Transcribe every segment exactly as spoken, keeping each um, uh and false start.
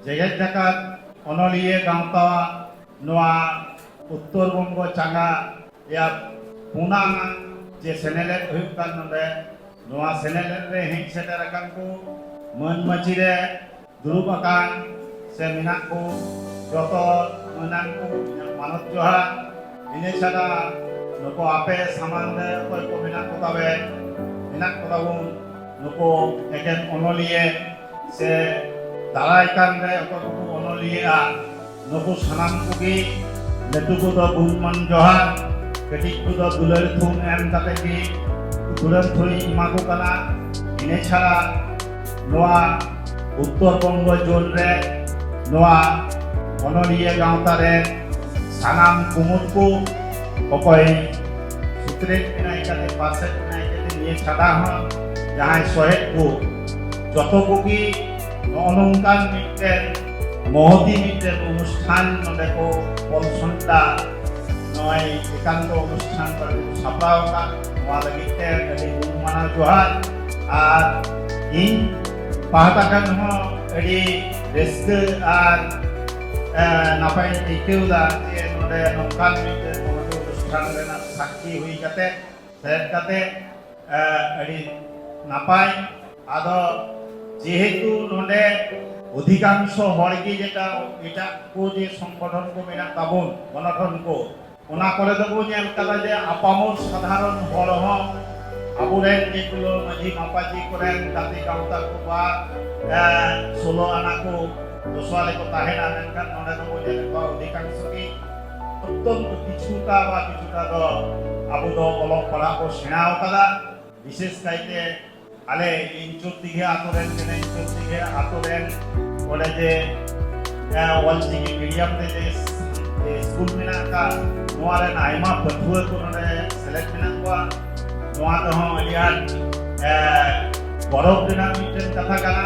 ᱡᱮᱜᱮᱛ ᱡᱟᱠᱟᱛ ᱚᱱᱚᱞᱤᱭᱟᱹ ᱜᱟᱶᱛᱟ ᱱᱚᱣᱟ ᱩᱛᱛᱚᱨ ᱵᱚᱝᱜᱚ ᱪᱟᱸᱜᱟ ᱨᱮᱭᱟᱜ ᱯᱩᱱᱟᱝ ᱡᱮ ᱥᱮᱱᱮᱞᱮᱫ ᱦᱩᱭᱩᱜ ᱠᱟᱱ ᱱᱚᱰᱮ, ᱱᱚᱣᱟ ᱥᱮᱱᱮᱞᱮᱫ ᱨᱮ ᱦᱮᱡ ᱥᱮᱴᱮᱨ ᱟᱠᱟᱱ ᱠᱚ ᱢᱟᱹᱱ ᱢᱟᱹᱪᱤ ᱨᱮ ᱫᱩᱲᱩᱵ ᱟᱠᱟᱱ ᱥᱮ ᱢᱮᱱᱟᱜ ᱠᱚ ᱡᱚᱛᱚ ᱢᱟᱹᱱᱟᱱ ᱠᱚ ᱤᱧᱟᱹᱜ ᱢᱟᱱᱚᱛ ᱡᱚᱦᱟᱨ᱾ ᱤᱱᱟᱹ ᱪᱷᱟᱰᱟ ᱱᱩᱠᱩ ᱟᱯᱮ ᱥᱟᱢᱟᱝ ᱨᱮ ᱚᱠᱚᱭ ᱠᱚ ᱢᱮᱱᱟᱜ ᱠᱚ ᱛᱟᱵᱮ, ᱢᱮᱱᱟᱜ ᱠᱚ ᱛᱟᱵᱚᱱ ᱱᱩᱠᱩ ᱮᱠᱮᱱ ᱚᱱᱚᱞᱤᱭᱟᱹ ᱥᱮ ᱫᱟᱨᱟᱭ ᱠᱟᱱ ᱨᱮ ᱚᱠᱚᱭ ᱠᱚᱠᱚ ᱚᱱᱚᱞᱤᱭᱟᱹᱜᱼᱟ, ᱱᱩᱠᱩ ᱥᱟᱱᱟᱢ ᱠᱚᱜᱮ ᱞᱟᱹᱴᱩ ᱠᱚᱫᱚ ᱜᱩᱱᱢᱟᱱ ᱡᱚᱦᱟᱨ, ᱠᱟᱹᱴᱤᱡ ᱠᱚᱫᱚ ᱫᱩᱞᱟᱹᱲ ᱛᱷᱩᱢ ᱮᱢ ᱠᱟᱛᱮ ᱜᱮ ᱫᱩᱞᱟᱹᱲ ᱛᱷᱩᱢ ᱤᱧ ᱮᱢᱟ ᱠᱚ ᱠᱟᱱᱟ᱾ ᱤᱱᱟᱹ ᱪᱷᱟᱲᱟ ᱱᱚᱣᱟ ᱩᱛᱛᱚᱨ ᱵᱚᱝᱜᱚ ᱡᱳᱱ ᱨᱮ ᱱᱚᱣᱟ ᱚᱱᱚᱞᱤᱭᱟᱹ ᱜᱟᱶᱛᱟ ᱨᱮ ᱥᱟᱱᱟᱢ ᱠᱩᱢᱩᱴ ᱠᱚ ᱚᱠᱚᱭ ᱥᱩᱛᱨᱮᱛ ᱢᱮᱱᱟᱭ ᱠᱟᱛᱮ, ᱯᱟᱨᱥᱮᱛ ᱢᱮᱱᱟᱭ ᱠᱟᱛᱮ, ᱱᱤᱭᱟᱹ ᱪᱷᱟᱰᱟ ᱦᱚᱸ ᱡᱟᱦᱟᱸᱭ ᱥᱚᱦᱮᱫ ᱠᱚ ᱡᱚᱛᱚ ᱠᱚᱜᱮ ᱱᱚᱜᱼᱚ ᱱᱚᱝᱠᱟᱱ ᱢᱤᱫᱴᱮᱱ ᱢᱚᱦᱚᱛᱤ ᱢᱤᱫᱴᱮᱱ ᱚᱱᱩᱥᱴᱷᱟᱱ ᱱᱚᱰᱮ ᱠᱚ ᱯᱚᱞᱥᱚᱱᱴᱟ ᱱᱚᱜᱼᱚᱭ ᱮᱠᱟᱱᱛᱚ ᱚᱱᱩᱥᱴᱷᱟᱱ ᱠᱚᱨᱮ ᱠᱚ ᱥᱟᱯᱲᱟᱣ ᱟᱠᱟᱫ, ᱱᱚᱣᱟ ᱞᱟᱹᱜᱤᱫ ᱛᱮ ᱟᱹᱰᱤ ᱜᱩᱱ ᱢᱟᱱᱟᱣ ᱡᱚᱦᱟᱨ᱾ ᱟᱨ ᱤᱧ ᱯᱟᱦᱴᱟ ᱠᱷᱚᱱ ᱦᱚᱸ ᱟᱹᱰᱤ ᱨᱟᱹᱥᱠᱟᱹ ᱟᱨ, ᱮ, ᱱᱟᱯᱟᱭᱤᱧ ᱟᱹᱭᱠᱟᱹᱣ ᱮᱫᱟ ᱡᱮ ᱱᱚᱰᱮ ᱱᱚᱝᱠᱟᱱ ᱢᱤᱫᱴᱮᱱ ᱢᱚᱦᱚᱛᱤ ᱚᱱᱩᱥᱴᱷᱟᱱ ᱨᱮᱱᱟᱜ ᱥᱟᱹᱠᱷᱤ ᱦᱩᱭ ᱠᱟᱛᱮ, ᱥᱮᱞᱮᱫ ᱠᱟᱛᱮ, ᱮ, ᱟᱹᱰᱤ ᱱᱟᱯᱟᱭ᱾ ᱟᱫᱚ ᱡᱮᱦᱮᱛᱩ ᱱᱚᱰᱮ ᱚᱫᱷᱤᱠᱟᱝᱥᱚ ᱦᱚᱲ ᱜᱮ ᱡᱮᱴᱟ ᱮᱴᱟᱜ ᱠᱚ ᱡᱮ ᱥᱚᱝᱜᱚᱴᱷᱚᱱ ᱠᱚ ᱢᱮᱱᱟᱜ ᱛᱟᱵᱚᱱ, ᱜᱚᱱᱚᱴᱷᱚᱱ ᱠᱚ, ᱚᱱᱟ ᱠᱚᱨᱮ ᱫᱚᱵᱚ ᱧᱮᱞ ᱠᱟᱫᱟ ᱡᱮ ᱟᱯᱟᱢᱚᱨ ᱥᱟᱫᱷᱟᱨᱚᱱ ᱦᱚᱲ ᱦᱚᱸ ᱟᱵᱚᱨᱮᱱ ᱡᱮᱜᱩᱞᱳ ᱢᱟᱹᱡᱷᱤ ᱢᱟᱯᱟᱡᱷᱤ ᱠᱚᱨᱮᱱ ᱜᱟᱛᱮ ᱜᱟᱶᱛᱟ ᱠᱚ ᱵᱟ, ᱮ, ᱥᱳᱞᱳ ᱟᱱᱟ ᱠᱚ ᱫᱚᱥᱣᱟ ᱨᱮᱠᱚ ᱛᱟᱦᱮᱱᱟ, ᱢᱮᱱᱠᱷᱟᱱ ᱱᱚᱰᱮ ᱫᱚᱵᱚ ᱧᱮᱞᱮᱫ ᱠᱚᱣᱟ ᱚᱫᱷᱤᱠᱟᱝᱥᱚ ᱜᱮ ᱚᱛᱛᱚᱱᱛᱚ ᱠᱤᱪᱷᱩᱴᱟ ᱵᱟ ᱠᱤᱪᱷᱩᱴᱟ ᱫᱚ ᱟᱵᱚ ᱫᱚ ᱚᱞᱚᱜ ᱯᱟᱲᱦᱟᱜ ᱵᱚ ᱥᱮᱬᱟ ᱟᱠᱟᱫᱟ᱾ ᱵᱤᱥᱮᱥ ᱠᱟᱭᱛᱮ ᱟᱞᱮ ᱤᱧ ᱪᱳᱫᱽᱫᱤᱜᱷᱟ ᱟᱛᱳ ᱨᱮᱱ ᱠᱟᱹᱱᱟᱹᱧ, ᱪᱳᱫᱽᱫᱤᱜᱷᱟ ᱟᱛᱳ ᱨᱮᱱ ᱚᱸᱰᱮ ᱡᱮ, ᱮ, ᱚᱞᱪᱤᱠᱤ ᱢᱤᱰᱤᱭᱟᱢ ᱛᱮ ᱡᱮ ᱥ-, ᱡᱮ ᱥᱠᱩᱞ ᱢᱮᱱᱟᱜ ᱟᱠᱟᱫ, ᱱᱚᱣᱟ ᱨᱮᱱ ᱟᱭᱢᱟ ᱯᱟᱹᱴᱷᱩᱣᱟᱹ ᱠᱚ ᱱᱚᱰᱮ ᱥᱮᱞᱮᱫ ᱢᱮᱱᱟᱜ ᱠᱚᱣᱟ᱾ ᱱᱚᱣᱟ ᱛᱮᱦᱚᱸ ᱟᱹᱰᱤ ᱟᱸᱴ, ᱮ, ᱜᱚᱨᱚᱵᱽ ᱨᱮᱱᱟᱜ ᱢᱤᱫᱴᱮᱱ ᱠᱟᱛᱷᱟ ᱠᱟᱱᱟ᱾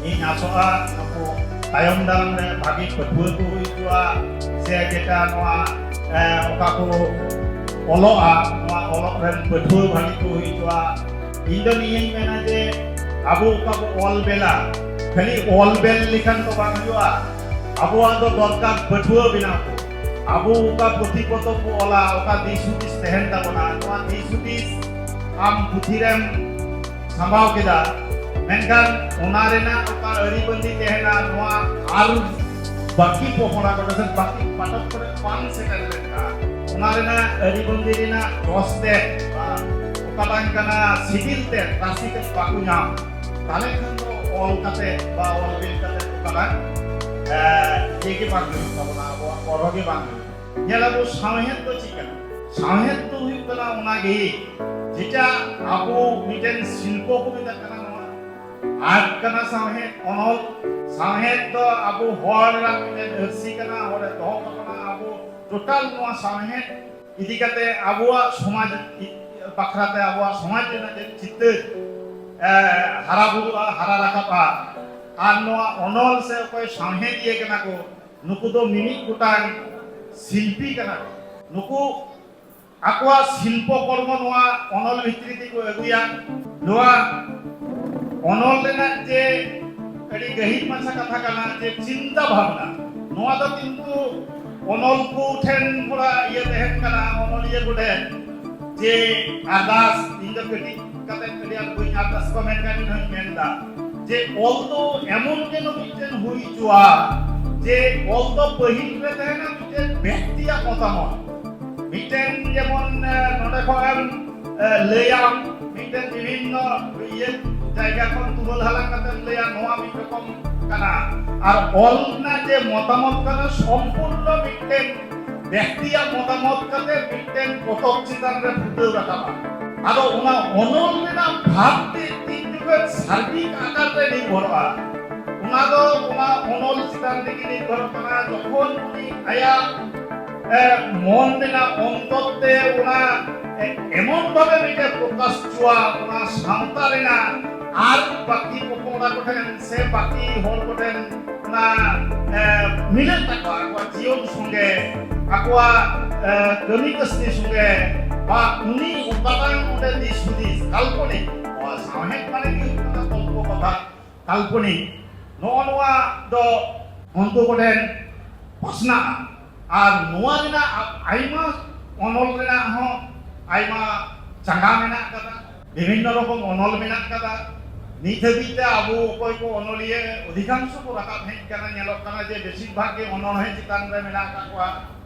ᱤᱧ ᱟᱥᱚᱜᱼᱟ ᱱᱩᱠᱩ ᱛᱟᱭᱚᱢ ᱫᱟᱨᱟᱢ ᱨᱮ ᱵᱷᱟᱜᱮ ᱯᱟᱹᱴᱷᱩᱣᱟᱹ ᱠᱚ ᱦᱩᱭ ᱦᱚᱪᱚᱜᱼᱟ, ᱥᱮ ᱡᱮᱴᱟ ᱱᱚᱣᱟ, ᱮ, ᱚᱠᱟ ᱠᱚ ᱚᱞᱚᱜᱼᱟ, ᱱᱚᱣᱟ ᱚᱞᱚᱜ ᱨᱮᱱ ᱯᱟᱹᱴᱷᱩᱣᱟᱹ ᱵᱷᱟᱜᱮ ᱠᱚ ᱦᱩᱭ ᱦᱚᱪᱚᱜᱼᱟ᱾ ᱤᱧ ᱫᱚ ᱱᱤᱭᱟᱹᱧ ᱢᱮᱱᱟ ᱡᱮ ᱟᱵᱚ ᱚᱠᱟ ᱵᱚ ᱚᱞ ᱵᱮᱞᱟ, ᱠᱷᱟᱹᱞᱤ ᱚᱞ ᱵᱮᱞ ᱞᱮᱠᱷᱟᱱ ᱫᱚ ᱵᱟᱝ ᱦᱩᱭᱩᱜᱼᱟ᱾ ᱟᱵᱚᱣᱟᱜ ᱫᱚ ᱫᱚᱨᱠᱟᱨ ᱯᱟᱹᱴᱷᱩᱣᱟᱹ ᱵᱮᱱᱟᱣ ᱠᱚ᱾ ᱟᱵᱚ ᱚᱠᱟ ᱯᱩᱛᱷᱤ ᱯᱚᱛᱚᱵ ᱵᱚ ᱚᱞᱟ, ᱚᱠᱟ ᱫᱤᱥ ᱦᱩᱫᱤᱥ ᱛᱟᱦᱮᱱ ᱛᱟᱵᱚᱱᱟ, ᱱᱚᱣᱟ ᱫᱤᱥ ᱦᱩᱫᱤᱥ ᱟᱢ ᱯᱩᱛᱷᱤ ᱨᱮᱢ ᱥᱟᱢᱵᱟᱣ ᱠᱮᱫᱟ, ᱢᱮᱱᱠᱷᱟᱱ ᱚᱱᱟ ᱨᱮᱱᱟᱜ ᱚᱠᱟ ᱟᱹᱨᱤᱵᱟᱹᱫᱤ ᱛᱟᱦᱮᱱᱟ, ᱱᱚᱣᱟ ᱟᱨ ᱵᱟᱹᱠᱤ ᱯᱚᱦᱚᱲᱟ ᱠᱚᱨᱮ ᱥᱮ ᱵᱟᱹᱠᱤ ᱯᱟᱴᱷᱚᱠ ᱠᱚᱨᱮ ᱵᱟᱝ ᱥᱮᱴᱮᱨ ᱞᱮᱱᱠᱷᱟᱱ, ᱚᱱᱟ ᱨᱮᱱᱟᱜ ᱟᱹᱨᱤᱵᱟᱹᱫᱤ ᱨᱮᱱᱟᱜ ᱨᱚᱥ ᱛᱮ ᱵᱟ ᱚᱠᱟᱴᱟᱝ ᱠᱟᱱᱟ ᱥᱤᱵᱤᱞ ᱛᱮ ᱨᱟᱥᱤ ᱛᱮ ᱵᱟᱠᱚ ᱧᱟᱢ, ᱛᱟᱦᱞᱮ ᱠᱷᱟᱱ ᱫᱚ ᱚᱞ ᱠᱟᱛᱮ ᱵᱟ ᱚᱞ ᱵᱤᱞ ᱠᱟᱛᱮ ᱚᱠᱟᱴᱟᱝ ᱮ, ᱪᱮᱫ ᱜᱮ ᱵᱟᱝ ᱦᱩᱭᱩᱜ ᱛᱟᱵᱚᱱᱟ, ᱟᱵᱚᱣᱟᱜ ᱯᱚᱨᱚ ᱜᱮ ᱵᱟᱝ ᱦᱩᱭᱩᱜ᱾ ᱧᱮᱞ ᱟᱵᱚ ᱥᱟᱶᱦᱮᱫ ᱫᱚ ᱪᱮᱫ ᱠᱟᱱᱟ? ᱥᱟᱶᱦᱮᱫ ᱫᱚ ᱦᱩᱭᱩᱜ ᱠᱟᱱᱟ ᱚᱱᱟᱜᱮ ᱡᱮᱴᱟ ᱟᱵᱚ ᱢᱤᱫᱴᱮᱱ ᱥᱤᱞᱯᱚ ᱠᱚ ᱢᱮᱛᱟᱜ ᱠᱟᱱᱟ, ᱱᱚᱣᱟ ᱟᱨᱴ ᱠᱟᱱᱟ ᱥᱟᱶᱦᱮᱫ, ᱚᱱᱚᱞ᱾ ᱥᱟᱶᱦᱮᱫ ᱫᱚ ᱟᱵᱚ ᱦᱚᱲ ᱨᱮᱱᱟᱜ ᱢᱤᱫᱴᱮᱱ ᱟᱹᱨᱥᱤ ᱠᱟᱱᱟ, ᱦᱚᱲᱮ ᱫᱚᱦᱚ ᱠᱟᱵᱚᱱᱟ᱾ ᱟᱵᱚ ᱴᱳᱴᱟᱞ ᱱᱚᱣᱟ ᱥᱟᱶᱦᱮᱫ ᱤᱫᱤ ᱠᱟᱛᱮ ᱟᱵᱚᱣᱟᱜ ᱥᱚᱢᱟᱡᱽ ᱤ-, ᱵᱟᱠᱷᱨᱟᱛᱮ ᱟᱵᱚᱣᱟᱜ ᱥᱚᱢᱟᱡᱽ ᱨᱮᱱᱟᱜ ᱪᱮᱫ ᱪᱤᱛᱟᱹᱨ, ᱮ, ᱦᱟᱨᱟ ᱵᱩᱨᱩᱜᱼᱟ, ᱦᱟᱨᱟ ᱨᱟᱠᱟᱵᱼᱟ, ᱟᱨ ᱱᱚᱣᱟ ᱚᱱᱚᱞ ᱥᱮ ᱚᱠᱚᱭ ᱥᱟᱶᱦᱮᱫᱤᱭᱟᱹ ᱠᱟᱱᱟ ᱠᱚ, ᱱᱩᱠᱩ ᱫᱚ ᱢᱤᱢᱤᱫ ᱜᱚᱴᱟᱝ ᱥᱤᱞᱯᱤ ᱠᱟᱱᱟ ᱠᱚ᱾ ᱱᱩᱠᱩ ᱟᱠᱚᱣᱟᱜ ᱥᱤᱞᱯᱚ ᱠᱚᱨᱢᱚ ᱱᱚᱣᱟ ᱚᱱᱚᱞ ᱵᱷᱤᱛᱨᱤ ᱛᱮᱠᱚ ᱟᱹᱜᱩᱭᱟ᱾ ᱱᱚᱣᱟ ᱚᱱᱚᱞ ᱨᱮᱱᱟᱜ ᱡᱮ ᱟᱹᱰᱤ ᱜᱟᱹᱦᱤᱨ ᱢᱟᱪᱷᱟ ᱠᱟᱛᱷᱟ ᱠᱟᱱᱟ, ᱡᱮ ᱪᱤᱱᱛᱟ ᱵᱷᱟᱵᱽᱱᱟ, ᱱᱚᱣᱟ ᱫᱚ ᱠᱤᱱᱛᱩ ᱚᱱᱚᱞ ᱠᱚ ᱴᱷᱮᱱ ᱛᱷᱚᱲᱟ ᱤᱭᱟᱹ ᱛᱟᱦᱮᱱ ᱠᱟᱱᱟ, ᱚᱱᱚᱞᱤᱭᱟᱹ ᱠᱚ ᱴᱷᱮᱱ, ᱡᱮ ᱟᱨᱫᱟᱥ, ᱤᱧ ᱫᱚ ᱠᱟᱹᱴᱤᱡ ᱠᱟᱛᱮ ᱟᱹᱰᱤ ᱟᱸᱴ ᱵᱟᱹᱧ ᱟᱨᱫᱟᱥ ᱠᱚᱣᱟ, ᱢᱮᱱᱠᱷᱟᱱ ᱤᱧ ᱦᱚᱸᱧ ᱢᱮᱱ ᱮᱫᱟ ᱡᱮ ᱚᱞ ᱫᱚ ᱮᱢᱚᱱ ᱡᱮᱱᱚ ᱢᱤᱫᱴᱮᱱ ᱦᱩᱭ ᱦᱚᱪᱚᱣᱟ, ᱡᱮ ᱚᱞ ᱫᱚ ᱯᱟᱹᱦᱤᱞ ᱨᱮ ᱛᱟᱦᱮᱱᱟ ᱢᱤᱫᱴᱮᱱ ᱵᱮᱠᱛᱤᱭᱟᱜ ᱢᱚᱛᱟᱢᱚᱛ, ᱢᱤᱫᱴᱮᱱ ᱡᱮᱢᱚᱱ, ᱮ, ᱱᱚᱰᱮ ᱠᱷᱚᱱ ᱮᱢ, ᱮ, ᱞᱟᱹᱭᱟᱢ, ᱢᱤᱫᱴᱮᱱ ᱵᱤᱵᱷᱤᱱᱱᱚ ᱤᱭᱟᱹ ᱡᱟᱭᱜᱟ ᱠᱷᱚᱱ ᱛᱩᱢᱟᱹᱞ ᱦᱟᱞᱟᱝ ᱠᱟᱛᱮᱢ ᱞᱟᱹᱭᱟ, ᱱᱚᱣᱟ ᱢᱤᱫ ᱨᱚᱠᱚᱢ ᱠᱟᱱᱟ᱾ ᱟᱨ ᱚᱞ ᱨᱮᱱᱟᱜ ᱡᱮ ᱢᱚᱛᱟᱢᱚᱛ ᱠᱟᱱᱟ, ᱥᱚᱢᱯᱩᱨᱱᱚ ᱢᱤᱫᱴᱮᱱ ᱵᱮᱠᱛᱤᱭᱟᱜ ᱢᱚᱛᱟᱢᱚᱛ ᱠᱟᱛᱮ ᱢᱤᱫᱴᱮᱱ ᱯᱚᱛᱚᱵ ᱪᱮᱛᱟᱱ ᱨᱮ ᱯᱷᱩᱴᱟᱹᱣ ᱨᱟᱠᱟᱵᱼᱟ᱾ ᱟᱫᱚ ᱚᱱᱟ ᱚᱱᱚᱞ ᱨᱮᱱᱟᱜ ᱵᱷᱟᱵᱽ ᱛᱮ ᱛᱤᱱ ᱡᱚᱠᱷᱚᱱ ᱥᱟᱨᱵᱤᱠ ᱟᱠᱟᱨ ᱨᱮ ᱱᱤᱨᱵᱷᱚᱨᱚᱜᱼᱟ, ᱚᱱᱟ ᱫᱚ ᱚᱱᱟ ᱚᱱᱚᱞ ᱪᱮᱛᱟᱱ ᱨᱮᱜᱮ ᱱᱤᱨᱵᱷᱚᱨᱚᱜ ᱠᱟᱱᱟ᱾ ᱡᱚᱠᱷᱚᱱ ᱩᱱᱤ ᱟᱭᱟᱜ, ᱮ, ᱢᱚᱱ ᱨᱮᱱᱟᱜ ᱚᱱᱛᱚᱨ ᱛᱮ ᱚᱱᱟ, ᱮ, ᱮᱢᱚᱱ ᱵᱷᱟᱵᱮ ᱢᱤᱫᱴᱮᱱ ᱯᱨᱚᱠᱟᱥ ᱦᱚᱪᱚᱣᱟ, ᱚᱱᱟ ᱥᱟᱶᱛᱟ ᱨᱮᱱᱟᱜ ᱟᱨ ᱵᱟᱹᱠᱤ ᱯᱚᱯᱚᱝᱲᱟ ᱠᱚᱴᱷᱮᱱ ᱥᱮ ᱵᱟᱹᱠᱤ ᱦᱚᱲ ᱠᱚᱴᱷᱮᱱ ᱚᱱᱟ, ᱮ, ᱢᱤᱞᱟᱹᱜ ᱛᱟᱠᱚᱣᱟ, ᱟᱠᱚᱣᱟᱜ ᱡᱤᱭᱚᱱ ᱥᱚᱸᱜᱮ, ᱟᱠᱚᱣᱟᱜ, ᱮ, ᱠᱟᱹᱢᱤ ᱠᱟᱹᱥᱱᱤ ᱥᱚᱸᱜᱮ, ᱵᱟ ᱩᱱᱤ ᱚᱠᱟᱴᱟᱝ ᱚᱸᱰᱮ ᱫᱤᱥ ᱦᱩᱫᱤᱥ, ᱠᱟᱞᱯᱚᱱᱤᱠ, ᱱᱚᱣᱟ ᱥᱟᱶᱦᱮᱫ ᱢᱟᱱᱮ ᱜᱮ ᱦᱩᱭᱩᱜ ᱠᱟᱱᱟ ᱠᱚᱞᱯᱚ ᱠᱟᱛᱷᱟ, ᱠᱟᱞᱯᱚᱱᱤᱠ᱾ ᱱᱚᱜᱼᱚ ᱱᱚᱣᱟ ᱫᱚ ᱩᱱᱠᱩ ᱠᱚᱴᱷᱮᱱ ᱯᱟᱥᱱᱟᱜᱼᱟ᱾ ᱟᱨ ᱱᱚᱣᱟ ᱨᱮᱱᱟᱜ ᱟ-, ᱟᱭᱢᱟ ᱚᱱᱚᱞ ᱨᱮᱱᱟᱜ ᱦᱚᱸ ᱟᱭᱢᱟ ᱪᱟᱸᱜᱟ ᱢᱮᱱᱟᱜ ᱠᱟᱫᱟ, ᱵᱤᱵᱷᱤᱱᱱᱚ ᱨᱚᱠᱚᱢ ᱚᱱᱚᱞ ᱢᱮᱱᱟᱜ ᱠᱟᱫᱟ᱾ ᱱᱤᱛ ᱦᱟᱹᱵᱤᱡ ᱛᱮ ᱟᱵᱚ ᱚᱠᱚᱭ ᱠᱚ ᱚᱱᱚᱞᱤᱭᱟᱹ ᱚᱫᱷᱤᱠᱟᱝᱥᱚ ᱠᱚ ᱨᱟᱠᱟᱵ ᱦᱮᱡ ᱠᱟᱱᱟ, ᱧᱮᱞᱚᱜ ᱠᱟᱱᱟ ᱡᱮ ᱵᱮᱥᱤᱨ ᱵᱷᱟᱜᱽ ᱜᱮ ᱚᱱᱚᱬᱦᱮ ᱪᱮᱛᱟᱱ ᱨᱮ ᱢᱮᱱᱟᱜ ᱟᱠᱟᱫ ᱠᱚᱣᱟ᱾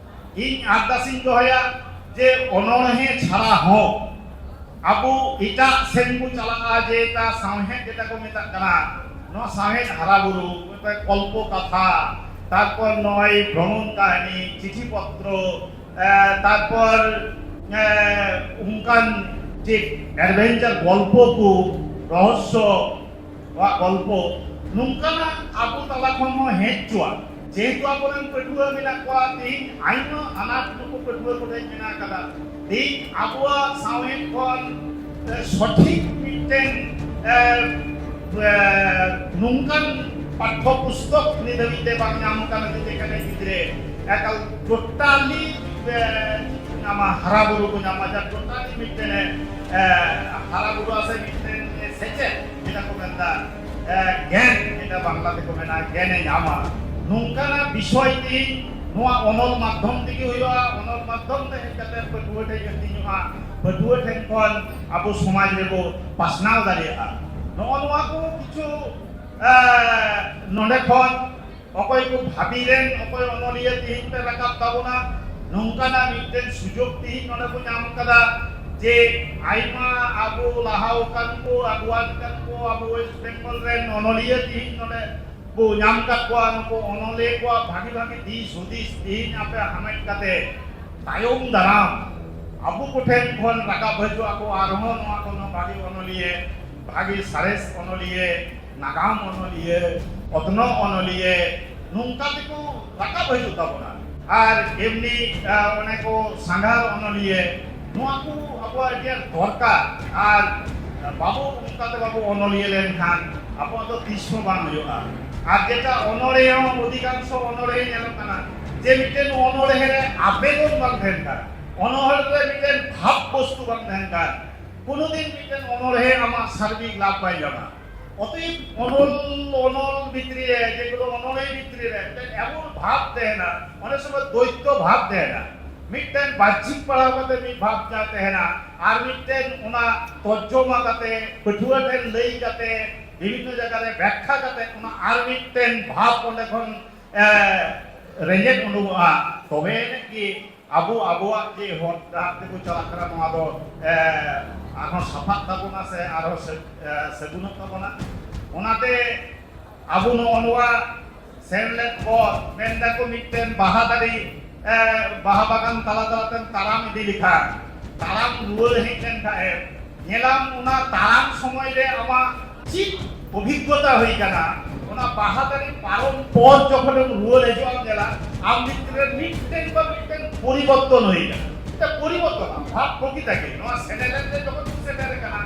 ᱤᱧ ᱟᱨᱫᱟᱥ ᱤᱧ ᱫᱚᱦᱚᱭᱟ ᱡᱮ ᱚᱱᱚᱬᱦᱮ ᱪᱷᱟᱲᱟ ᱦᱚᱸ ᱟᱵᱚ ᱮᱴᱟᱜ ᱥᱮᱱ ᱵᱚ ᱪᱟᱞᱟᱜᱼᱟ, ᱡᱮᱴᱟ ᱥᱟᱶᱦᱮᱫ ᱡᱮᱴᱟ ᱠᱚ ᱢᱮᱛᱟᱜ ᱠᱟᱱᱟ, ᱱᱚᱣᱟ ᱥᱟᱶᱦᱮᱫ ᱦᱟᱨᱟ ᱵᱩᱨᱩ, ᱠᱚᱞᱯᱚ ᱠᱟᱛᱷᱟ, ᱛᱟᱨᱯᱚᱨ ᱱᱚᱜᱼᱚᱭ ᱵᱷᱨᱚᱢᱚᱱ ᱠᱟᱹᱦᱱᱤ, ᱪᱤᱴᱷᱤ ᱯᱚᱛᱨᱚ, ᱮ, ᱛᱟᱨᱯᱚᱨ, ᱮ, ᱚᱱᱠᱟᱱ ᱡᱮ adventure ᱜᱚᱞᱯᱚ ᱠᱚ, ᱨᱚᱦᱚᱥᱥᱚ ᱣᱟᱜ ᱜᱚᱞᱯᱚ, ᱱᱚᱝᱠᱟᱱᱟᱜ ᱟᱵᱚ ᱛᱟᱞᱟ ᱠᱷᱚᱱ ᱦᱚᱸ ᱦᱮᱡ ᱦᱚᱪᱚᱣᱟᱜ᱾ ᱡᱮᱦᱮᱛᱩ ᱟᱵᱚᱨᱮᱱ ᱯᱟᱹᱴᱷᱩᱣᱟᱹ ᱢᱮᱱᱟᱜ ᱠᱚᱣᱟ, ᱛᱮᱦᱮᱧ ᱟᱭᱢᱟ ᱟᱱᱟᱴ ᱱᱩᱠᱩ ᱯᱟᱹᱴᱷᱩᱣᱟᱹ ᱠᱚᱴᱷᱮᱱ ᱢᱮᱱᱟᱜ ᱟᱠᱟᱫᱟ᱾ ᱛᱮᱦᱮᱧ ᱟᱵᱚᱣᱟᱜ ᱥᱟᱶᱦᱮᱫ ᱠᱷᱚᱱ, ᱮ, ᱥᱚᱴᱷᱤᱠ ᱢᱤᱫᱴᱮᱱ, ᱮ, ᱮ, ᱱᱚᱝᱠᱟᱱ ᱯᱟᱴᱷᱚ ᱯᱩᱥᱛᱚᱠ ᱱᱤᱛ ᱫᱷᱟᱹᱵᱤᱡ ᱛᱮ ᱵᱟᱝ ᱧᱟᱢ ᱟᱠᱟᱱᱟ, ᱡᱮ ᱡᱮᱠᱷᱟᱱᱮ ᱜᱤᱫᱽᱨᱟᱹ ᱮᱠᱟᱞ totally, ᱮ, ᱧᱟᱢᱟ, ᱦᱟᱨᱟ ᱵᱩᱨᱩ ᱠᱚ ᱧᱟᱢᱟ, ᱡᱟ totally ᱢᱤᱫᱴᱮᱱ, ᱮ, ᱦᱟᱨᱟ ᱵᱩᱨᱩ ᱥᱮ ᱢᱤᱫᱴᱮᱱ ᱥᱮᱪᱮᱫ, ᱡᱮᱴᱟ ᱠᱚ ᱢᱮᱱᱫᱟ, ᱮ, ᱜᱮᱱ, ᱡᱮᱴᱟ ᱵᱟᱝᱞᱟ ᱛᱮᱠᱚ ᱢᱮᱱᱟ, ᱜᱮᱱᱮ ᱧᱟᱢᱟ᱾ ᱱᱚᱝᱠᱟᱱᱟᱜ ᱵᱤᱥᱚᱭ ᱛᱮ ᱱᱚᱣᱟ ᱚᱱᱚᱞ ᱢᱟᱫᱽᱫᱷᱚᱢ ᱛᱮᱜᱮ ᱦᱩᱭᱩᱜᱼᱟ, ᱚᱱᱚᱞ ᱢᱟᱫᱽᱫᱷᱚᱢ ᱛᱮ ᱦᱮᱡ ᱠᱟᱛᱮ ᱯᱟᱹᱴᱷᱩᱣᱟᱹ ᱴᱷᱮᱱ ᱦᱟᱹᱴᱤᱧᱚᱜᱼᱟ, ᱯᱟᱹᱴᱷᱩᱣᱟᱹ ᱴᱷᱮᱱ ᱠᱷᱚᱱ ᱟᱵᱚ ᱥᱚᱢᱟᱡᱽ ᱨᱮᱵᱚ ᱯᱟᱥᱱᱟᱣ ᱫᱟᱲᱮᱭᱟᱜᱼᱟ᱾ ᱱᱚᱜᱼᱚ ᱱᱚᱣᱟ ᱠᱚ ᱠᱤᱪᱷᱩ, ᱮ, ᱱᱚᱰᱮ ᱠᱷᱚᱱ ᱚᱠᱚᱭ ᱠᱚ ᱵᱷᱟᱵᱤ ᱨᱮᱱ ᱚᱠᱚᱭ ᱚᱱᱚᱞᱤᱭᱟᱹ ᱛᱮᱦᱮᱧ ᱯᱮ ᱨᱟᱠᱟᱵ ᱛᱟᱵᱚᱱᱟ, ᱱᱚᱝᱠᱟᱱᱟᱜ ᱢᱤᱫᱴᱮᱱ ᱥᱩᱡᱳᱜᱽ ᱛᱮᱦᱮᱧ ᱱᱚᱰᱮ ᱵᱚ ᱧᱟᱢ ᱠᱟᱫᱟ ᱡᱮ ᱟᱭᱢᱟ ᱟᱵᱚ ᱞᱟᱦᱟ ᱟᱠᱟᱱ ᱠᱚ, ᱟᱹᱜᱩᱣᱟᱱ ᱠᱟᱱ ᱠᱚ, ᱟᱵᱚ ᱣᱮᱥᱴ ᱵᱮᱝᱜᱚᱞ ᱨᱮᱱ ᱚᱱᱚᱞᱤᱭᱟᱹ ᱛᱮᱦᱮᱧ ᱱᱚᱰᱮ ᱵᱚ ᱧᱟᱢ ᱠᱟᱫ ᱠᱚᱣᱟ᱾ ᱱᱩᱠᱩ ᱚᱱᱚᱞᱤᱭᱟᱹ ᱠᱚᱣᱟᱜ ᱵᱷᱟᱜᱤ ᱵᱷᱟᱜᱤ ᱫᱤᱥ ᱦᱩᱫᱤᱥ ᱛᱮᱦᱮᱧ ᱟᱯᱮ ᱦᱟᱢᱮᱴ ᱠᱟᱛᱮ ᱛᱟᱭᱚᱢ ᱫᱟᱨᱟᱢ ᱟᱵᱚ ᱠᱚᱴᱷᱮᱱ ᱠᱷᱚᱱ ᱨᱟᱠᱟᱵ ᱦᱤᱡᱩᱜ ᱟᱠᱚ ᱟᱨᱦᱚᱸ ᱱᱚᱣᱟ ᱠᱷᱚᱱ ᱦᱚᱸ ᱵᱷᱟᱜᱤ ᱚᱱᱚᱞᱤᱭᱟᱹ, ᱵᱷᱟᱜᱤ ᱥᱟᱬᱮᱥ ᱚᱱᱚᱞᱤᱭᱟᱹ, ᱱᱟᱜᱟᱢ ᱚᱱᱚᱞᱤᱭᱟᱹ, ᱚᱛᱱᱚᱜ ᱚᱱᱚᱞᱤᱭᱟᱹ, ᱱᱚᱝᱠᱟ ᱛᱮᱠᱚ ᱨᱟᱠᱟᱵ ᱦᱤᱡᱩᱜ ᱛᱟᱵᱚᱱᱟ᱾ ᱟᱨ ᱮᱢᱱᱤ, ᱟ, ᱚᱱᱮ ᱠᱚ ᱥᱟᱸᱜᱷᱟᱨ ᱚᱱᱚᱞᱤᱭᱟᱹ, ᱱᱚᱣᱟ ᱠᱚ ᱟᱵᱚᱣᱟᱜ ᱟᱹᱰᱤ ᱟᱸᱴ ᱫᱚᱨᱠᱟᱨ᱾ ᱟᱨ ᱵᱟᱵᱚ, ᱚᱱᱠᱟᱛᱮ ᱵᱟᱵᱚ ᱚᱱᱚᱞᱤᱭᱟᱹ ᱞᱮᱱᱠᱷᱟᱱ ᱟᱵᱚᱣᱟᱜ ᱫᱚ ᱛᱤᱥ ᱦᱚᱸ ᱵᱟᱝ ᱦᱩᱭᱩᱜᱼᱟ᱾ ᱟᱨ ᱡᱮᱴᱟ ᱚᱱᱚᱬᱦᱮ ᱦᱚᱸ, ᱚᱫᱷᱤᱠᱟᱝᱥᱚ ᱚᱱᱚᱬᱦᱮ ᱧᱮᱞᱚᱜ ᱠᱟᱱᱟ ᱡᱮ ᱢᱤᱫᱴᱮᱱ ᱚᱱᱚᱬᱦᱮ ᱨᱮ ᱟᱵᱮᱫᱚᱱ ᱵᱟᱝ ᱛᱟᱦᱮᱱ ᱠᱟᱱ, ᱚᱱᱚᱬᱦᱮ ᱨᱮ ᱢᱤᱫᱴᱮᱱ ᱵᱷᱟᱵᱽ ᱵᱚᱥᱛᱩ ᱵᱟᱝ ᱛᱟᱦᱮᱱ ᱠᱟᱱ, ᱠᱳᱱᱳ ᱫᱤᱱ ᱢᱤᱫᱴᱮᱱ ᱚᱱᱚᱬᱦᱮ ᱟᱢᱟᱜ ᱥᱟᱨᱵᱤᱠ ᱞᱟᱵᱷ ᱵᱟᱭ ᱧᱟᱢᱟ᱾ ᱚᱛᱚᱮᱵ ᱚᱱᱚᱞ, ᱚᱱᱚᱞ ᱵᱷᱤᱛᱨᱤ ᱨᱮ, ᱡᱮᱜᱩᱞᱳ ᱚᱱᱚᱬᱦᱮ ᱵᱷᱤᱛᱨᱤ ᱨᱮ ᱢᱤᱫᱴᱮᱱ ᱮᱢᱚᱱ ᱵᱷᱟᱵᱽ ᱛᱟᱦᱮᱱᱟ, ᱚᱱᱮ ᱥᱚᱢᱚᱭ ᱫᱚᱭᱤᱛᱛᱚ ᱵᱷᱟᱵᱽ ᱛᱟᱦᱮᱱᱟ᱾ ᱢᱤᱫᱴᱮᱱ ᱵᱟᱦᱡᱤᱠ ᱯᱟᱲᱦᱟᱣ ᱠᱟᱛᱮ ᱢᱤᱫ ᱵᱷᱟᱵᱽ ᱡᱟᱦᱟᱸ ᱛᱟᱦᱮᱱᱟ, ᱟᱨ ᱢᱤᱫᱴᱮᱱ ᱚᱱᱟ ᱛᱚᱨᱡᱚᱢᱟ ᱠᱟᱛᱮ, ᱯᱟᱹᱴᱷᱩᱣᱟᱹ ᱴᱷᱮᱱ ᱞᱟᱹᱭ ᱠᱟᱛᱮ, ᱵᱤᱵᱷᱤᱱᱱᱚ ᱡᱟᱭᱜᱟ ᱨᱮ ᱵᱮᱠᱠᱷᱟ ᱠᱟᱛᱮ, ᱚᱱᱟ ᱟᱨ ᱢᱤᱫᱴᱮᱱ ᱵᱷᱟᱵᱽ ᱚᱸᱰᱮ ᱠᱷᱚᱱ, ᱮ, ᱨᱮᱸᱡᱮᱫ ᱩᱰᱩᱠᱚᱜᱼᱟ᱾ ᱛᱚᱵᱮ ᱟᱹᱱᱤᱡ ᱜᱮ ᱟᱵᱚ ᱟᱵᱚᱣᱟᱜ ᱡᱮ ᱦᱚᱨ ᱰᱟᱦᱟᱨ ᱛᱮᱵᱚ ᱪᱟᱞᱟᱜ ᱠᱟᱱᱟ, ᱱᱚᱣᱟ ᱫᱚ, ᱮ, ᱟᱨᱦᱚᱸ ᱥᱟᱯᱷᱟᱜ ᱛᱟᱵᱚᱱᱟ ᱥᱮ ᱟᱨᱦᱚᱸ ᱥᱟᱹ-, ᱮ, ᱥᱟᱹᱜᱩᱱᱚᱜ ᱛᱟᱵᱚᱱᱟ᱾ ᱚᱱᱟᱛᱮ ᱟᱵᱚ ᱱᱚᱜᱼᱚ ᱱᱚᱣᱟ ᱥᱮᱱᱞᱮᱫ ᱯᱚᱨ ᱢᱮᱱ ᱫᱟᱠᱚ ᱢᱤᱫᱴᱮᱱ ᱵᱟᱦᱟ ᱫᱟᱨᱮ, ᱮ, ᱵᱟᱦᱟ ᱵᱟᱜᱟᱱ ᱛᱟᱞᱟ ᱛᱟᱞᱟᱛᱮᱢ ᱛᱟᱲᱟᱢ ᱤᱫᱤ ᱞᱮᱠᱷᱟᱱ ᱛᱟᱲᱟᱢ ᱨᱩᱣᱟᱹᱲ ᱦᱮᱡ ᱞᱮᱱ ᱠᱷᱟᱱ ᱮᱢ ᱧᱮᱞᱟᱢ ᱚᱱᱟ ᱛᱟᱲᱟᱢ ᱥᱚᱢᱚᱭ ᱨᱮ ᱟᱢᱟᱜ ᱪᱮᱫ ᱚᱵᱷᱤᱜᱽᱜᱚᱛᱟ ᱦᱩᱭ ᱠᱟᱱᱟ, ᱚᱱᱟ ᱵᱟᱦᱟ ᱫᱟᱨᱮ ᱯᱟᱨᱚᱢ ᱯᱚᱨ ᱡᱚᱠᱷᱚᱱᱮᱢ ᱨᱩᱣᱟᱹᱲ ᱦᱤᱡᱩᱜᱼᱟᱢ ᱧᱮᱞᱟ ᱟᱢ ᱵᱷᱤᱛᱨᱤ ᱨᱮ ᱢᱤᱫᱴᱮᱱ ᱵᱟ ᱢᱤᱫᱴᱮᱱ ᱯᱚᱨᱤᱵᱚᱨᱛᱚᱱ ᱦᱩᱭ ᱠᱟᱱᱟ᱾ ᱢᱤᱫᱴᱮᱱ ᱯᱚᱨᱤᱵᱚᱨᱛᱚᱱ ᱟᱢ ᱵᱷᱟᱵᱽ ᱯᱨᱚᱠᱤᱛᱟ ᱜᱮ ᱱᱚᱣᱟ ᱥᱮᱱᱮᱞᱮᱫ ᱨᱮ ᱡᱚᱠᱷᱚᱱ ᱠᱚ ᱥᱮᱴᱮᱨ ᱠᱟᱱᱟ,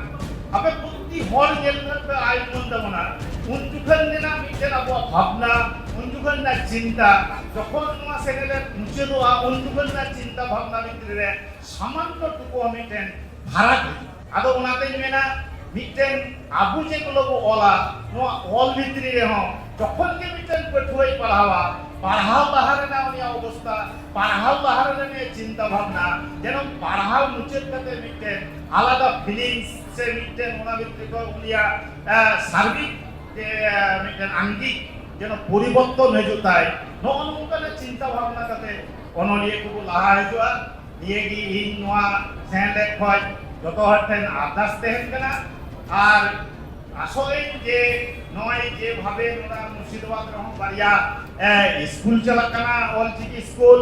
ᱟᱯᱮ ᱯᱨᱚᱛᱤ ᱦᱚᱲ ᱧᱮᱞ ᱢᱮ ᱯᱮ ᱟᱭ ᱩᱢᱟᱹᱱ ᱛᱟᱵᱚᱱᱟ, ᱩᱱ ᱡᱚᱠᱷᱚᱱ ᱨᱮᱱᱟᱜ ᱢᱤᱫᱴᱮᱱ ᱟᱵᱚᱣᱟᱜ ᱵᱷᱟᱵᱽᱱᱟ, ᱩᱱ ᱡᱚᱠᱷᱚᱱ ᱨᱮᱱᱟᱜ ᱪᱤᱱᱛᱟ, ᱡᱚᱠᱷᱚᱱ ᱱᱚᱣᱟ ᱥᱮᱱᱮᱞᱮᱫ ᱢᱩᱪᱟᱹᱫᱚᱜᱼᱟ, ᱩᱱ ᱡᱚᱠᱷᱚᱱ ᱨᱮᱱᱟᱜ ᱪᱤᱱᱛᱟ ᱵᱷᱟᱵᱽᱱᱟ ᱵᱷᱤᱛᱨᱤ ᱨᱮ ᱥᱟᱢᱟᱱᱱᱚ ᱴᱩᱠᱩ ᱦᱚᱸ ᱢᱤᱫᱴᱮᱱ ᱯᱷᱟᱨᱟᱠ ᱦᱤᱡᱩᱜᱼᱟ᱾ ᱟᱫᱚ ᱚᱱᱟᱛᱮᱧ ᱢᱮᱱᱟ, ᱢᱤᱫᱴᱮᱱ ᱟᱵᱚ ᱡᱮ ᱜᱩᱞᱳ ᱵᱚ ᱚᱞᱟ, ᱱᱚᱣᱟ ᱚᱞ ᱵᱷᱤᱛᱨᱤ ᱨᱮᱦᱚᱸ ᱡᱚᱠᱷᱚᱱ ᱜᱮ ᱢᱤᱫᱴᱮᱱ ᱯᱟᱹᱴᱷᱩᱣᱟᱹᱭ ᱯᱟᱲᱦᱟᱣᱟ, ᱯᱟᱲᱦᱟᱣ ᱞᱟᱦᱟ ᱨᱮᱱᱟᱜ ᱩᱱᱤᱭᱟᱜ ᱚᱵᱚᱥᱛᱟ, ᱯᱟᱲᱦᱟᱣ ᱞᱟᱦᱟ ᱨᱮᱱᱟᱜ ᱩᱱᱤᱭᱟᱜ ᱪᱤᱱᱛᱟ ᱵᱷᱟᱵᱽᱱᱟ, ᱡᱮᱱᱚ ᱯᱟᱲᱦᱟᱣ ᱢᱩᱪᱟᱹᱫ ᱠᱟᱛᱮ ᱢᱤᱫᱴᱮᱱ ᱟᱞᱟᱫᱟ feelings ᱥᱮ ᱢᱤᱫᱴᱮᱱ ᱚᱱᱟ ᱵᱷᱤᱛᱨᱤ ᱠᱷᱚᱱ ᱩᱱᱤᱭᱟᱜ, ᱮ, ᱥᱟᱨᱵᱤᱠ ᱡᱮ, ᱮ, ᱢᱤᱫᱴᱮᱱ ᱟᱝᱜᱤᱠ ᱡᱮᱱᱚ ᱯᱚᱨᱤᱵᱚᱨᱛᱚᱱ ᱦᱤᱡᱩᱜ ᱛᱟᱭ, ᱱᱚᱜᱼᱚ ᱱᱚᱝᱠᱟᱱᱟᱜ ᱪᱤᱱᱛᱟ ᱵᱷᱟᱵᱽᱱᱟ ᱠᱟᱛᱮ ᱚᱱᱚᱞᱤᱭᱟᱹ ᱠᱚᱠᱚ ᱞᱟᱦᱟ ᱦᱤᱡᱩᱜᱼᱟ᱾ ᱱᱤᱭᱟᱹ ᱜᱮ ᱤᱧ ᱱᱚᱣᱟ ᱥᱮᱱᱞᱮᱫ ᱠᱷᱚᱱ ᱡᱚᱛᱚ ᱦᱚᱲ ᱴᱷᱮᱱ ᱟᱨᱫᱟᱥ ᱛᱟᱦᱮᱱ ᱠᱟᱱᱟ᱾ ᱟᱨ ᱟᱥᱚᱜ ᱟᱹᱧ ᱡᱮ ᱱᱚᱜᱼᱚᱭ ᱡᱮ ᱵᱷᱟᱵᱮ ᱱᱚᱰᱮ ᱢᱩᱨᱥᱤᱫᱟᱵᱟᱫᱽ ᱨᱮᱦᱚᱸ ᱵᱟᱨᱭᱟ, ᱮ, ᱥᱠᱩᱞ ᱪᱟᱞᱟᱜ ᱠᱟᱱᱟ, ᱚᱞᱪᱤᱠᱤ ᱥᱠᱩᱞ,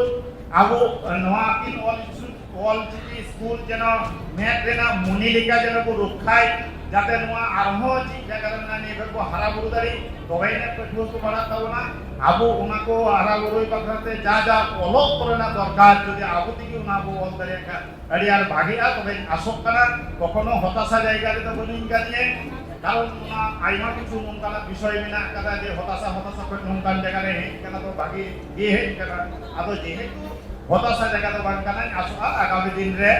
ᱟᱵᱚ ᱱᱚᱣᱟ ᱠᱤᱱ ᱚᱞ ᱥᱠᱩᱞ, ᱚᱞᱪᱤᱠᱤ ᱥᱠᱩᱞ ᱡᱮᱱᱚ ᱢᱮᱫ ᱨᱮᱱᱟᱜ ᱢᱚᱱᱤ ᱞᱮᱠᱟ ᱡᱮᱱᱚ ᱵᱚ ᱨᱚᱠᱠᱷᱟᱭ, ᱡᱟᱛᱮ ᱱᱚᱣᱟ ᱟᱨᱦᱚᱸ ᱪᱮᱫ ᱡᱟᱭᱜᱟ ᱨᱮ ᱢᱮᱱᱟᱜᱼᱟ, ᱱᱤᱭᱟᱹ ᱠᱷᱚᱱ ᱵᱚ ᱦᱟᱨᱟ ᱵᱩᱨᱩ ᱫᱟᱲᱮᱭᱟᱜ, ᱛᱚᱵᱮ ᱟᱹᱱᱤᱡ ᱯᱟᱹᱴᱷᱩᱣᱟᱹ ᱠᱚ ᱯᱟᱲᱦᱟᱜ ᱛᱟᱵᱚᱱᱟ᱾ ᱟᱵᱚ ᱚᱱᱟ ᱠᱚ ᱦᱟᱨᱟ ᱵᱩᱨᱩᱭ ᱵᱟᱠᱷᱨᱟ ᱛᱮ ᱡᱟ ᱡᱟ ᱚᱞᱚᱜ ᱠᱚᱨᱮᱱᱟᱜ ᱫᱚᱨᱠᱟᱨ, ᱡᱩᱫᱤ ᱟᱵᱚ ᱛᱮᱜᱮ ᱚᱱᱟ ᱵᱚ ᱚᱞ ᱫᱟᱲᱮᱭᱟᱜ ᱠᱷᱟᱱ ᱟᱹᱰᱤ ᱟᱸᱴ ᱵᱷᱟᱜᱤᱜᱼᱟ᱾ ᱛᱚᱵᱮᱧ ᱟᱥᱚᱜ ᱠᱟᱱᱟ ᱠᱚᱠᱷᱚᱱᱳ ᱦᱚᱛᱟᱥᱟ ᱡᱟᱭᱜᱟ ᱨᱮᱫᱚ ᱵᱟᱹᱱᱩᱧ ᱠᱟᱫᱤᱧᱟ, ᱠᱟᱨᱚᱱ ᱚᱱᱟ ᱟᱭᱢᱟ ᱠᱤᱪᱷᱩ ᱱᱚᱝᱠᱟᱱᱟᱜ ᱵᱤᱥᱚᱭ ᱢᱮᱱᱟᱜ ᱠᱟᱫᱟ ᱡᱮ ᱦᱚᱛᱟᱥᱟ, ᱦᱚᱛᱟᱥᱟ ᱠᱷᱚᱱ ᱱᱚᱝᱠᱟᱱ ᱡᱟᱭᱜᱟ ᱨᱮ ᱦᱮᱡ ᱠᱟᱱᱟ, ᱛᱚ ᱵᱷᱟᱜᱤ ᱜᱮ ᱦᱮᱡ ᱠᱟᱱᱟ᱾ ᱟᱫᱚ ᱡᱮᱦᱮᱛᱩ ᱦᱚᱛᱟᱥᱟ ᱡᱟᱭᱜᱟ ᱫᱚ ᱵᱟᱝ ᱠᱟᱱᱟᱧ, ᱟᱥᱚᱜᱼᱟ ᱟᱜᱟᱢᱤ ᱫᱤᱱ ᱨᱮ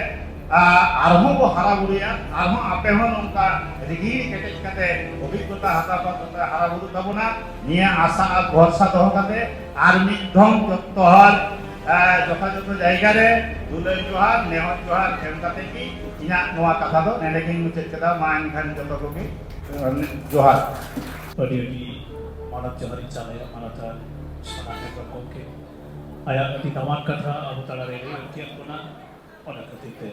ᱟᱨᱦᱚᱸ ᱵᱚ ᱦᱟᱨᱟ ᱵᱩᱨᱩᱭᱟ, ᱟᱨᱦᱚᱸ ᱟᱯᱮ ᱦᱚᱸ ᱱᱚᱝᱠᱟ ᱨᱤᱜᱤᱲ ᱠᱮᱴᱮᱡ ᱠᱟᱛᱮ ᱚᱵᱷᱤᱜᱽᱜᱚᱛᱟ ᱦᱟᱛᱟᱣ ᱠᱟᱛᱮ ᱦᱟᱨᱟ ᱵᱩᱨᱩ ᱛᱟᱵᱚᱱᱟ᱾ ᱱᱤᱭᱟᱹ ᱟᱥᱟ ᱟᱨ ᱵᱷᱚᱨᱥᱟ ᱫᱚᱦᱚ ᱠᱟᱛᱮ ᱟᱨ ᱢᱤᱫ ᱫᱷᱚᱢ ᱡᱚᱛᱚ ᱦᱚᱲ, ᱮ, ᱡᱚᱛᱷᱟᱡᱚᱛᱷᱚ ᱡᱟᱭᱜᱟ ᱨᱮ ᱫᱩᱞᱟᱹᱲ ᱡᱚᱦᱟᱨ, ᱱᱮᱦᱚᱨ ᱡᱚᱦᱟᱨ ᱮᱢ ᱠᱟᱛᱮ ᱜᱮ ᱤᱧᱟᱹᱜ ᱱᱚᱣᱟ ᱠᱟᱛᱷᱟ ᱫᱚ ᱱᱮᱰᱮ ᱜᱤᱧ ᱢᱩᱪᱟᱹᱫ ᱠᱮᱫᱟ᱾ ᱢᱟ ᱮᱱᱠᱷᱟᱱ ᱡᱚᱛᱚ ᱠᱚᱜᱮ, ᱮ, ᱡᱚᱦᱟᱨ᱾ ᱟᱹᱰᱤ ᱟᱹᱰᱤ ᱢᱟᱱᱚᱛ ᱡᱚᱦᱟᱨ ᱤᱧ ᱪᱟᱞ ᱟᱭᱟ ᱢᱟᱱᱚᱛᱟᱱ ᱥᱚᱱᱟ ᱦᱮᱢᱵᱨᱚᱢ ᱜᱚᱢᱠᱮ᱾ ᱟᱭᱟᱜ ᱟᱹᱰᱤ ᱫᱟᱢᱟᱱ ᱠᱟᱛᱷᱟ ᱟᱵᱚ ᱛᱟᱞᱟᱨᱮ ᱞᱟᱹᱭ ᱟᱹᱜᱩ ᱠᱮᱫ ᱵᱚᱱᱟ, ᱚᱱᱟ ᱠᱷᱟᱹᱛᱤᱨ ᱛᱮ